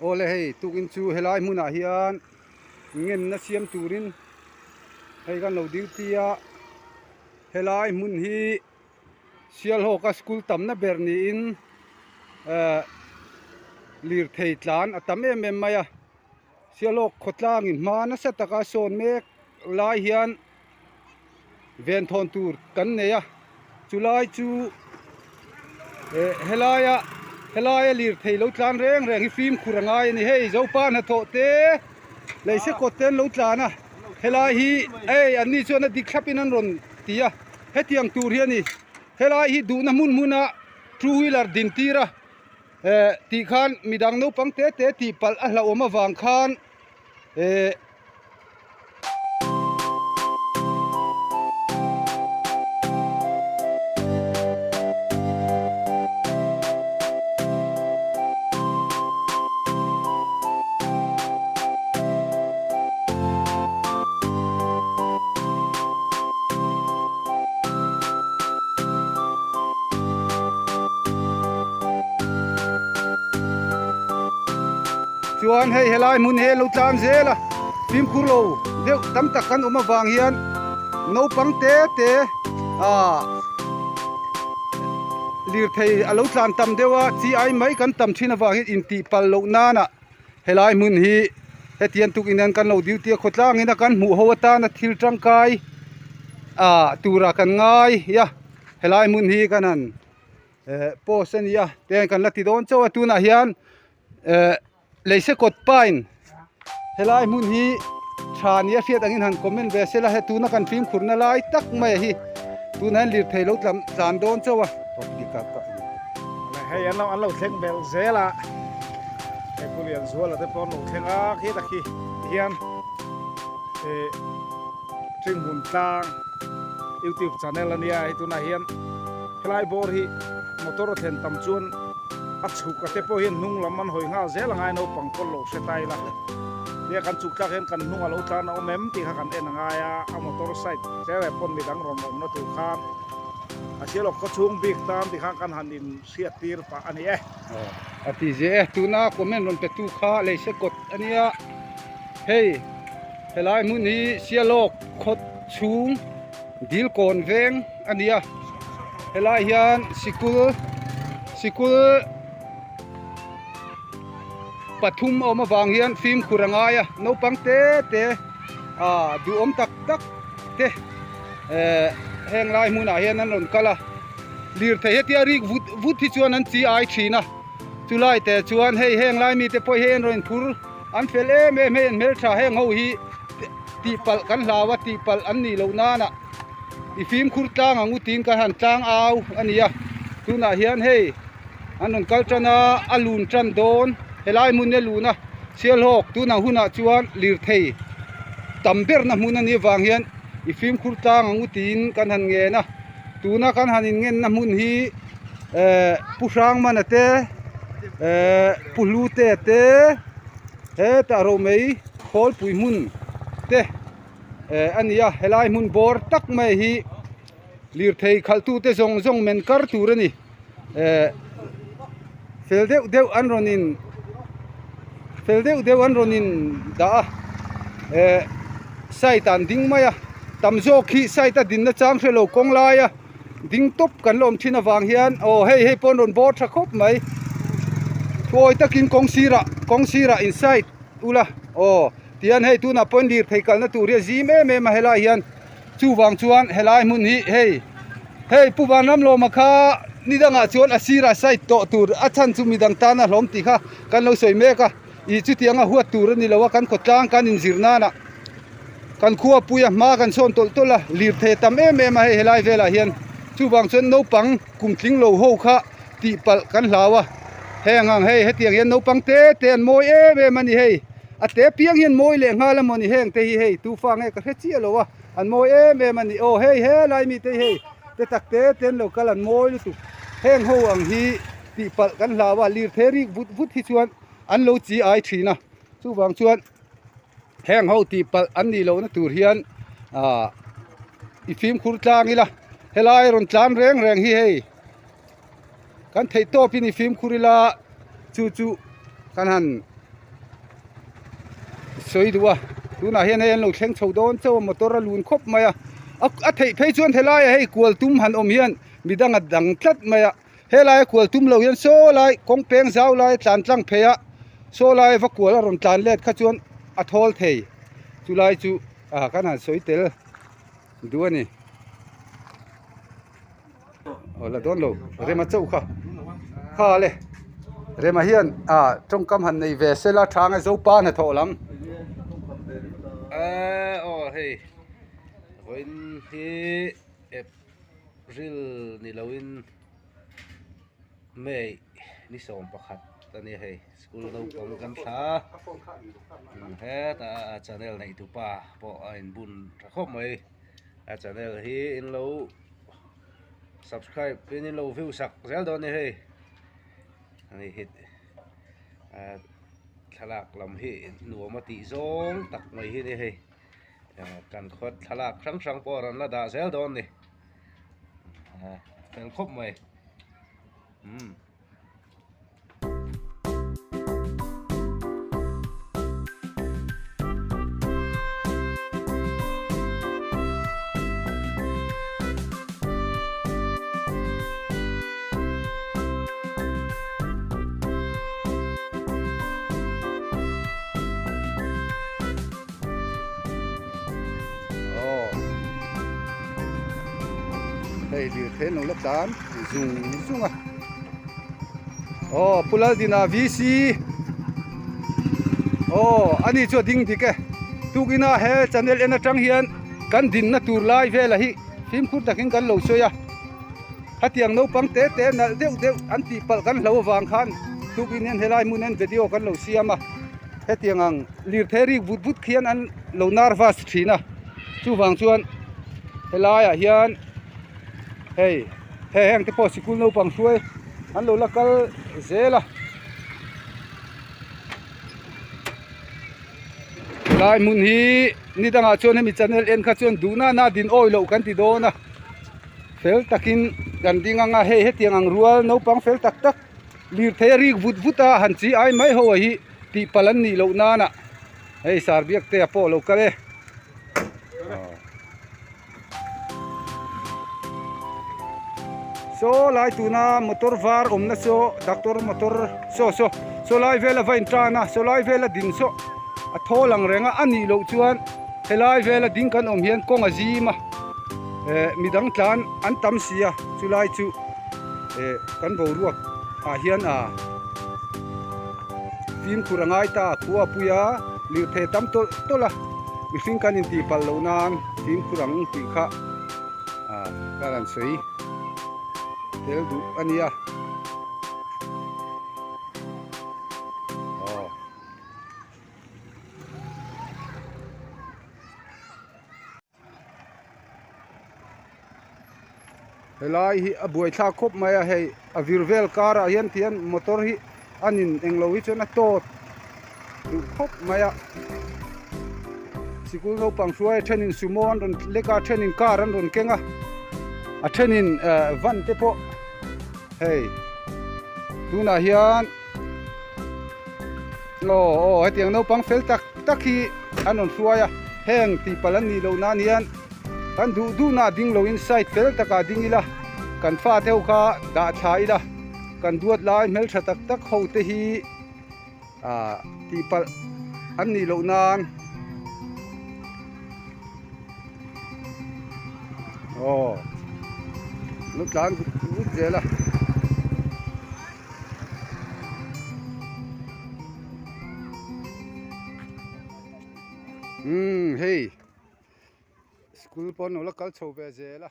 Awle hei tukin chu helai hmunah hian ngenna siam turin hei kan lo duty a helai hmun hi Sialhawka school tamna ber niin eh lirthei tlan a tam em em mai a Sialhawk khawtlangin hma nasa taka sawn mek lai hian. Venthawn tur kan nei a chulai chu eh helaia helaia lirthei lo tlan reng reng hi fimkhur a ngai a ni hei zopa hnathawh te leise kawt te an lo tlan a helai hi hei an ni chuan a dik thlap in an rawn ti a hetiang tur hi a ni helai hi duhna hmun hmun a two wheeler din tir a eh tih khan midang naupang te te tih palh a hlauhawm avang khan eh. Chuan hei helai hmun hi lo tlan zel a fimkhur lo deuh tam tak kan awm avang hian naupang te te ah lirthei a lo tlan tam deuh a chi ai mai kan tam thin avang hian intih pal loh nana helai hmun hi hetiang tukin hian kan lo duty a khawtlang in a kan hmuh ho atana thil tangkai ah tura kan ngai a helai hmun hi kan han eh post a ni a tihian kan la ti dawn chauh a tunah hian. Eh leise kawt pain helai hmun hi tha nia hriat angin han comment ve sela he tuna kan fimkhurna lai tak mai a hi tunah hian lirthei lo tlam tlan dawn chauh a. Hei an lo an lo thleng belh zel a hei Pu Lianzuala te pawh an lo thleng a khi tak hi tihian eh Tringhmun tlang youtube channel ania hei tunah hian helai bawr hi motor a thlen tam chuan A chhuk a te pawh hian hnung lam an hawi nghal zel angai naupang pawl lo hre ta ila. Tia kan chhuk tlak hian kan hnung a lo tlan a awm em tih kha kan en angai a, a motor side tlem eh pawn midang rawn awmna tur khan a sial awk khaw chhung bik tan ti khan kan han in hriat tir pah a ni e. A ti ze e, tuna comment rawn pe tu kha leise kawt a nia, hei helai hmun hi Sialawk khaw chhung Dilkawn veng a ni a helai hian sikul sikul pathum a awm avang hian fimkhur a ngai a naupang te te ah duhawm tak tak te eh heng lai hmunah hian an rawn kal a lirthei hetia rik vut vut hi chuan an chi ai thin a chulai te chuan hei heng lai mite pawh hi an rawn inphur an fel em em hei an hmeltha heng ho hi tihpalh kan hlau a tihpalh an nih loh nana. I fimkhur tlang ang u tiin ka han tlang au a ni a tunah hian hei an rawn kal tan a a lun tan dawn helai hmun hi a lun a Sialhawk tunah hunah chuan lirthei tam berna hmun a nih avang hian i fimkhur tlang ang u tiin kan han ngen a tuna kan han inngenna hmun hi eh Pu Hrangmana te eh Pu Hlutea te hetah Romei Khawlpui hmun te. Eh a ni a helai hmun bawr tak mai hi lirthei khalh tute zawng zawng men kar tur a ni eh fel deuh deuh an rawn in fel deuh deuh an rawn in dah a eh side ah an ding mai a tam zawk hi side a din na chang hre lo kawng lai a ding tawp kan la awm thin avang hian aw hei hei pawh an rawn bawr tha khawp mai thuawi takin kawng sirah kawng sirah in side ula aw. Tihian hei tunah pawhin lirthei kalna tur hi a zim em em a helai hian chuvang chuan helai hmun hi hei hei Pu Vanramlawma kha ni dangah chuan a sirah side tawh tur a chhan chu midang tana hlawm tih kha kan lo sawi mek a ih chutiang a huat tur a ni lo a kan khawtlang kan inzir nana kan khua puia hma kan sawn tawlh tawlh a lirthei a tam em em a hei helai velah hian chuvang chuan naupang kum tling lo ho kha tihpalh kan hlau a heng ang hei hetiang hian naupang te te an mawi em em a ni hei. A te piang hian mawi leh nghal a mawni heng te hi hei tufa nge ka hre chiah lo a an mawi em em a ni aw hei helai mi te hi hei te tak te te an lo kal an mawi lutuk heng ho ang hi tihpalh kan hlau a lirthei rik vut vut hi chuan an lo chi ai thin a chuvang chuan heng ho tihpalh an nih lohna tur hian ah i fimkhur tlang ila helai rawn tlan reng reng hi hei. Kan theih tawpin i fimkhur ila chu chu kan han. sawi duh a tunah hian hei an lo thleng chho dawn chauh a motor a lun khawp mai a a theih phei chuan helaiah hei kual tum han awm hian midang a dang tlat mai a helai a kual tum lo hian saw lai kawng peng zau lai tlan tlang phei a saw lai va kual a rawn tlan let kha chuan a thawl thei chulai chu ah kan han sawi tel duh a ni. Aw la dawn lo rema chauh kha kha le rema hian ah tawngkam han nei ve sela thanga zopa hnathawh lam eh aw hei vawiin hi April ni loin May ni 11 a nia hei school naupang kan thla hetah a channel neih tupa pawh a inbun tha khawp mai. A channel hi in lo subscribe in in lo view sak zel dawn a ni hei ani hi thlalak lam hi nuam a tih zawng tak mai hi a ni hei kan khaw thlalak hrang hrang pawh a rawn la dah zel dawn a ni fel khawp mai umm. Hei lirthei an lo la tlan zung zung a aw Pu Laldina VC aw ani chu a ding dik e tukina he channel en atang hian kan dinna tur lai vela hi fimkhur takin kan lo sawi a hetiang naupang te te nalh deuh deuh an tih palh kan hlo avang khan tukin hian helai hmun hian video kan lo siam a hetiang ang lirthei rik vut vut khian an lo nervous thin a chuvang chuan helaiah hian hei he heng te pawh sikul naupang hruai an lo la kal zel a helai hmun hi ni dangah chuan hemi channel en kha chuan duh nana din awi loh kan ti dawn a fel takin kan ding ang a hei hetiang ang rual naupang fel tak tak lirthei a rik vut vut a han chi ai mai ho a hi tih palh an nih loh nana hei sar biak te a pawh lo kal e. Saw lai tuna motor var awmna saw doctor motor saw saw saw lai vela va in tan a saw lai vela ding saw a thawl ang reng a a nih loh chuan helai vela ding kan awm hian kawng a zim a eh midang tlan an tam si a chulai chu eh kan boruak ah hian a fimkhur a ngai ta khua a pui a lirthei tam tawlh tawlh a mihring kan intih palh loh nan fimkhur ang tih kha ah ka rawn sawi tel duh a nia aw. Helai hi a buaithlak khawp mai a hei a vir vel karah hian tihian motor hi a nin englo hi chuan a tawt duh khawp mai a sikul naupang hruai a thenin sumo an rawn lek a a thenin car an rawn keng a a thenin eh van te pawh hei tunah hian aw aw hetiang naupang fel tak tak hi an rawn hruai a heng tih palh an nih loh nan hian kan duh duhna a ding loin side fel takah ding ila kan fate ho kha dah thla ila kan duat lai hmeltha tak tak ho te hi ah tih palh an nih loh nan aw lo tlan vut vut zel a. Umm hei school pawn lo la kal chho ve zel a.